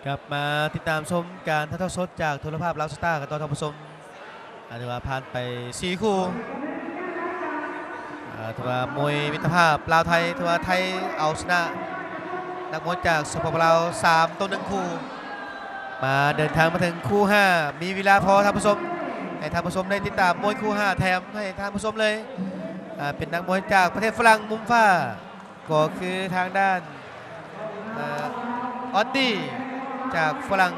ກັບມາຕິດຕາມຊົມການຖ່າຍທອດສົດຈາກໂທລະພາບລາວສະຕາກັນຕໍ່ທ່ານຜູ້ຊົມ. ອາ ຖືວ່າຜ່ານໄປສີ່ຄູ່ ອາ ຖືວ່າມວຍມິດຕະພາບລາວໄທ ຖືວ່າໄທເອົາຊະນະນັກມວຍຈາກ ສປປ ລາວ ສາມຕໍ່ໜຶ່ງຄູ່. ມາເດີນທາງມາເຖິງຄູ່ຫ້າ ມີເວລາພໍທ່ານຜູ້ຊົມ ໃຫ້ທ່ານຜູ້ຊົມໄດ້ຕິດຕາມມວຍຄູ່ຫ້າ ແຖມໃຫ້ທ່ານຜູ້ຊົມເລີຍ. ອາ ເປັນນັກມວຍຈາກປະເທດຝຣັ່ງ ມຸມຟ້າ ກໍຄືທາງດ້ານ ເອີ ອອດດີ້ ຈາກຝຣັ່ງ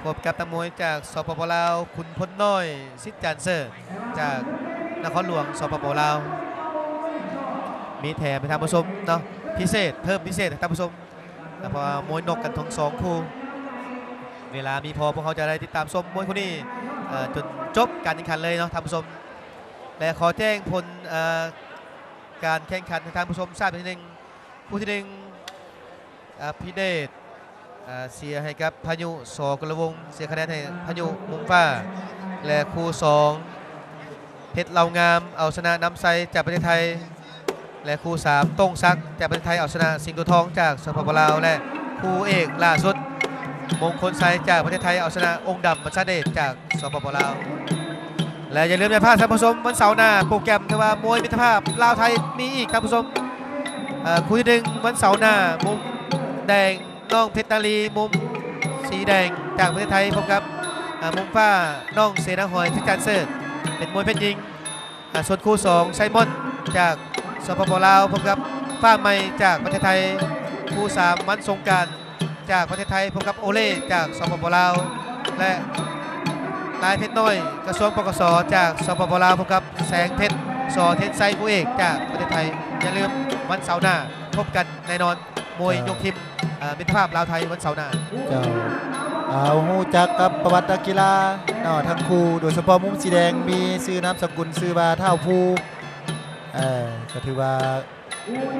ພົບກັບນັກມວຍຈາກ ສປປ ລາວ ຂຸນພົນນ້ອຍ ສິດຈານເສີດ ຈາກນະຄອນຫຼວງ ສປປ ລາວ. ມີແຖມໃຫ້ທ່ານຜູ້ຊົມເນາະ ພິເສດ ເພີ່ມພິເສດໃຫ້ທ່ານຜູ້ຊົມ ເພາະວ່າມວຍນົກກັນທັງສອງຄູ່. ເວລາມີພໍ ພວກເຮົາຈະໄດ້ຕິດຕາມຊົມມວຍຄູ່ນີ້ ເອີ ຈົນຈົບການແຂ່ງຂັນເລີຍເນາະທ່ານຜູ້ຊົມ. ແລະ ຂໍແຈ້ງຜົນ ເອີ ການແຂ່ງຂັນໃຫ້ທ່ານຜູ້ຊົມຊາບອີກທີໜຶ່ງ. ຄູ່ທີໜຶ່ງ ອະພິເດດ ອາ ເສຍໃຫ້ກັບພາຍຸ ສ ກຸລະວົງ ເສຍຄະແນນໃຫ້ພາຍຸ ມຸມຟ້າ ແລະ ຄູ່ສອງ ເພັດເຫຼົ່າງາມ ເອົາຊະນະນຳໄຊຈາກປະເທດໄທ ແລະ ຄູ່ສາມ ໂຕ້ງສັກ ຈາກປະເທດໄທ ເອົາຊະນະສິງໂຕທອງຈາກ ສປປ ລາວ ແລະ ຄູ່ເອກລ່າສຸດ ມົງຄົນໄຊຈາກປະເທດໄທ ເອົາຊະນະອົງດຳ ບັນຊາເດດຈາກ ສປປ ລາວ. ແລະ ຢ່າລືມຢ່າພາດທ່ານຜູ້ຊົມ ວັນເສົາໜ້າໂປຣແກຣມຖືວ່າມວຍມິດຕະພາບລາວໄທມີອີກທ່ານຜູ້ຊົມ. ເອີ ຄູ່ທີໜຶ່ງ ວັນເສົາໜ້າ ມຸມແດງ ນ້ອງເພັດນາລີ ມຸມສີແດງຈາກປະເທດໄທ ພົບກັບ ເອີ ມຸມຟ້າ ນ້ອງເສນາຫອຍ ສິດຈານເສີດ ເປັນມວຍເພດຍິງ. ອາ ສ່ວນຄູ່ສອງ ໄຊມອນ ຈາກ ສປປ ລາວ ພົບກັບຟ້າໃໝ່ຈາກປະເທດໄທ. ຄູ່ສາມ ວັນສົງການ ຈາກປະເທດໄທ ພົບກັບໂອເລ ຈາກ ສປປ ລາວ ແລະ ລາຍເພັດນ້ອຍ ກະຊວງ ປກສ ຈາກ ສປປ ລາວ ພົບກັບແສງເພັດ ສ ເທນໄຊ ຄູ່ເອກຈາກປະເທດໄທ. ຢ່າລືມ ວັນເສົາໜ້າພົບກັນແນ່ນອນ ມວຍຍົກທີມ ເອີ ມິດຕະພາບລາວໄທ ວັນເສົາໜ້າ. ເຈົ້າ ເອົາ ຮູ້ຈັກກັບປະຫວັດນັກກິລາເນາະ ທັງຄູ່ ໂດຍສະເພາະມຸມສີແດງ ມີຊື່ນາມສະກຸນຊື່ວ່າ ທ້າວພູ ເອີ ກໍຖືວ່າ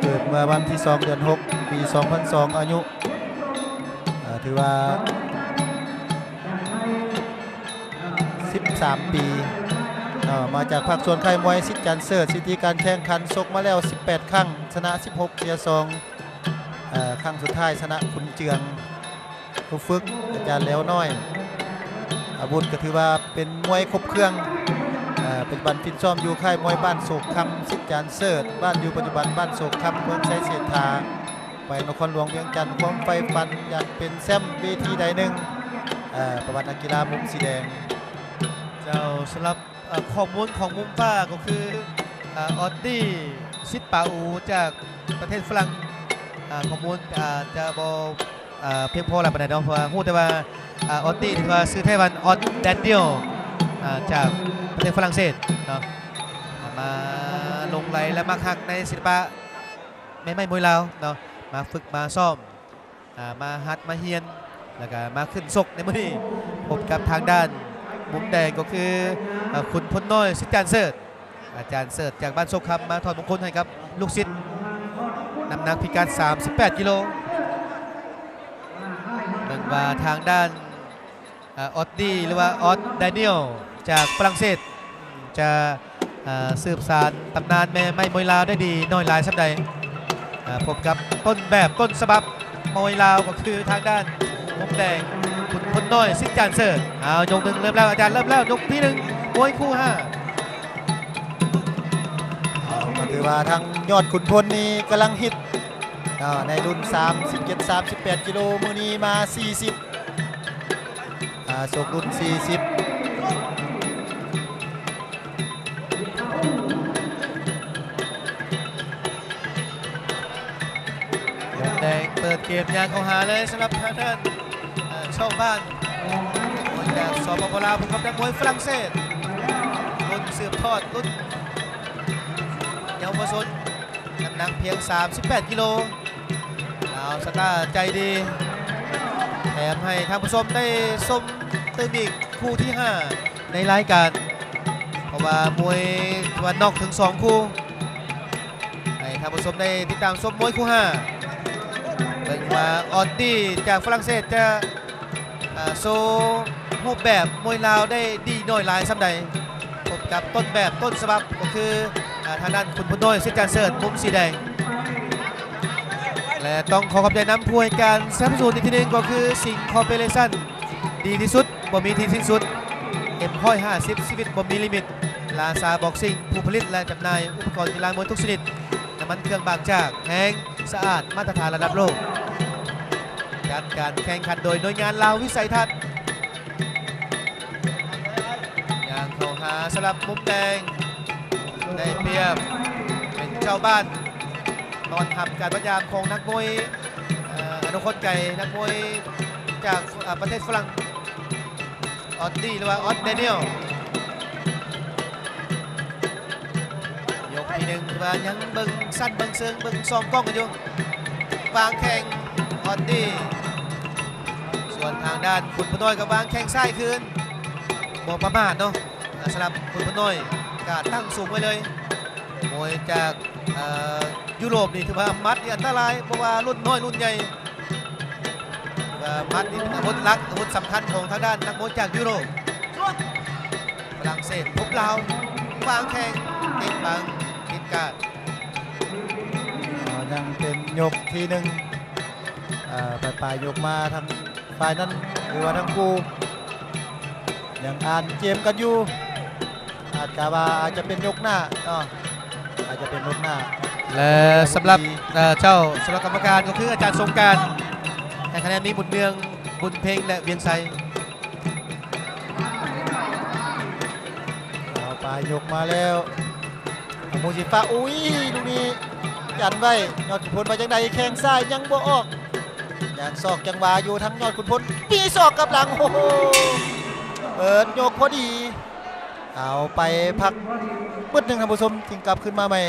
ເກີດເມື່ອວັນທີສອງ ເດືອນຫົກ ປີສອງພັນສອງ ອາຍຸ ເອີ ຖືວ່າສິບສາມປີເນາະ ມາຈາກພາກສ່ວນຄ້າຍມວຍສິດຈານເສີດ. ສະຖິຕິການແຂ່ງຂັນ ຊົກມາແລ້ວສິບແປດຄັ້ງ ຊະນະສິບຫົກ ເສຍສອງ ເອີ ຄັ້ງສຸດທ້າຍຊະນະຂຸນເຈືອງ ຄູຝຶກ ອາຈານແຫຼວນ້ອຍ. ອາວຸດກໍຖືວ່າເປັນມວຍຄົບເຄື່ອງ ເອີ ປັດຈຸບັນຟິດຊ້ອມຢູ່ຄ້າຍມວຍບ້ານໂສກຄຳ ສິດຈານເສີດ ບ້ານຢູ່ປັດຈຸບັນບ້ານໂສກຄຳ ເມືອງໄຊເສດຖາ ແຂວງນະຄອນຫຼວງວຽງຈັນ. ຄວາມໃຝ່ຝັນຢາກເປັນແຊ້ມເວທີໃດໜຶ່ງ ເອີ ປະຫວັດນັກກິລາມຸມສີແດງ. ເຈົ້າ ສຳລັບ ເອີ ຂໍ້ມູນຂອງມຸມຟ້າກໍຄື ເອີ ອອດດີ້ ສິດປາອູ ຈາກປະເທດຝຣັ່ງ. ເອີ ຂໍ້ມູນອາດຈະບໍ່ ເອີ ພຽງພໍຫຼາຍປານໃດເນາະ ເພາະວ່າຮູ້ແຕ່ວ່າ ອາ ອອດດີ້ ທີ່ວ່າຊື່ໄທວ່າ ອອດແດນຽວ ອາ ຈາກປະເທດຝຣັ່ງເສດເນາະ ມາຫຼົງໄຫຼ ແລະ ມັກຮັກໃນສິລະປະແມ່ໄມ້ມວຍລາວເນາະ ມາຝຶກມາຊ້ອມ ອາ ມາຫັດມາຮຽນ ແລ້ວກະມາຂຶ້ນຊົກໃນມື້ນີ້ ພົບກັບທາງດ້ານມຸມແດງກໍຄື ເອີ ຂຸນພົນນ້ອຍ ສິດຈານເສີດ. ອາຈານເສີດຈາກບ້ານໂຊກຄຳ ມາຖອດມົງຄຸນໃຫ້ກັບລູກສິດ ນ້ຳໜັກພິກັດສາມສິບແປດກິໂລ. ເບິ່ງວ່າທາງດ້ານ ອາ ອອດດີ້ ຫຼືວ່າ ອອດແດນຽວ ຈາກຝຣັ່ງເສດ ຈະ ອາ ສືບສານຕຳນານແມ່ໄມ້ມວຍລາວໄດ້ດີນ້ອຍຫຼາຍສ່ຳໃດ. ອາ ພົບກັບຕົ້ນແບບຕົ້ນສະບັບມວຍລາວ ກໍຄືທາງດ້ານມຸມແດງ ຂຸນພົນນ້ອຍ ສິດຈານເສີດ. ເອົາ ຍົກໜຶ່ງເລີ່ມແລ້ວ ອາຈານເລີ່ມແລ້ວ ຍົກທີໜຶ່ງ ມວຍຄູ່ຫ້າ. ເອົາ ກໍຖືວ່າທາງຍອດຂຸນພົນນີ້ກຳລັງຮິດເນາະ ໃນລຸ້ນສາມສິບເຈັດ ສາມສິບແປດກິໂລ ມື້ນີ້ມາສີ່ສິບ ອາ ຊົກລຸ້ນສີ່ສິບ. ມຸມແດງເປີດເກມຍ່າງເຂົ້າຫາເລີຍ ສຳລັບທາງດ້ານ ເອີ ຊາວບ້ານ ມວຍຈາກ ສປປ ລາວ ພົບກັບນັກມວຍຝຣັ່ງເສດ ລຸ້ນສືບທອດ ລຸ້ນເຍົາວະຊົນ ນ້ຳໜັກພຽງສາມສິບແປດກິໂລ. ລາວສະຕາໃຈດີ ແຖມໃຫ້ທ່ານຜູ້ຊົມໄດ້ຊົມຕື່ມອີກຄູ່ທີຫ້າໃນລາຍການ ເພາະວ່າມວຍຕາເວັນອອກເຖິງສອງຄູ່ ໃຫ້ທ່ານຜູ້ຊົມໄດ້ຕິດຕາມຊົມມວຍຄູ່ຫ້າ ເບິ່ງວ່າອອດດີ້ຈາກຝຣັ່ງເສດຈະ ເອີ ໂຊຮູບແບບມວຍລາວໄດ້ດີນ້ອຍຫຼາຍສ່ຳໃດ ພົບກັບຕົ້ນແບບຕົ້ນສະບັບ ກໍຄື ເອີ ທາງດ້ານຂຸນພົນນ້ອຍ ສິດຈານເສີດ ມຸມສີແດງ. ແລະ ຕ້ອງຂໍຂອບໃຈນຳຜູ້ໃຫ້ການສະໜັບສະໜູນອີກທີໜຶ່ງ ກໍຄື ສິງຄອເປເຣຊັນ ດີທີ່ສຸດ ບໍ່ມີທີ່ສິ້ນສຸດ ເອັມຮ້ອຍຫ້າສິບ ຊີວິດບໍ່ມີລິມິດ ລາຊາບັອກຊິງ ຜູ້ຜະລິດ ແລະ ຈຳໜ່າຍອຸປະກອນກິລາມວຍທຸກຊະນິດ ນ້ຳມັນເຄື່ອງບາງຈາກ ແຮງ ສະອາດ ມາດຕະຖານລະດັບໂລກ. ຈັດການແຂ່ງຂັນໂດຍໜ່ວຍງານລາວວິໄສທັດ. ຍ່າງເຂົ້າຫາສຳລັບມຸມແດງ ໄດ້ປຽບເປັນເຈົ້າບ້ານ ຕ້ອນຮັບການມາຢາມຂອງນັກມວຍ ເອີ ອະນຸຄົນໄກ ນັກມວຍຈາກ ເອີ ປະເທດຝຣັ່ງ ອອດດີ ຫຼືວ່າ ອອດແດນຽວ. ຍົກທີໜຶ່ງ ຖືວ່າຍັງເບິ່ງຊັ້ນເບິ່ງເຊີງ ເບິ່ງສອງກ້ອງກັນຢູ່ ວາງແຂ້ງ ອອດດີ ສ່ວນທາງດ້ານຂຸນພົນນ້ອຍກໍວາງແຂ້ງຊ້າຍຄືນ ບໍ່ປະໝາດເນາະ. ສຳລັບຂຸນພົນນ້ອຍກາດຕັ້ງສູງໄວ້ເລີຍ ມວຍຈາກ ເອີ ຢູໂຣບນີ້ ຖືວ່າໝັດນີ້ອັນຕະລາຍ ບໍ່ວ່າລຸ້ນນ້ອຍລຸ້ນໃຫຍ່ ຖືວ່າໝັດນີ້ເປັນອາວຸດຫຼັກ ອາວຸດສຳຄັນຂອງທາງດ້ານນັກມວຍຈາກຢູໂຣບ. ຝຣັ່ງເສດພົບລາວ ວາງແຂ້ງຕິດບັງ ຕິດກາດ. ເອີ ຍັງເປັນຍົກທີໜຶ່ງ ເອີ ປາຍໆ ຍົກມາທາງຝ່າຍນັ້ນ ຫຼືວ່າທັງຄູ່ ຍັງອ່ານເກມກັນຢູ່ ອາດກະວ່າອາດຈະເປັນຍົກໜ້າເນາະ ອາດຈະເປັນຍົກໜ້າ. ແລະ ສຳລັບ ເອີ ເຈົ້າ ສຳລັບກຳມະການກໍຄືອາຈານສົງການ ໃຫ້ຄະແນນມີບຸນເມືອງ ບຸນເພັງ ແລະ ວຽງໄຊ. ເອົາໄປ ຍົກມາແລ້ວ ອາມູຊິຟ້າ ອຸ້ຍ ລູກນີ້ຢັນໄວ້ ຍອດຂຸນພົນວ່າຈັ່ງໃດ ແຂ້ງຊ້າຍຍັງບໍ່ອອກ ຍັງຊອກຈັງຫວະຢູ່ທາງຍອດຂຸນພົນ ມີສອກກັບຫຼັງ ໂອ້ໂຫ ເປີດຍົກພໍດີ. ເອົາໄປພັກບຶດໜຶ່ງ ທ່ານຜູ້ຊົມ ຈຶ່ງກັບຄືນມາໃໝ່.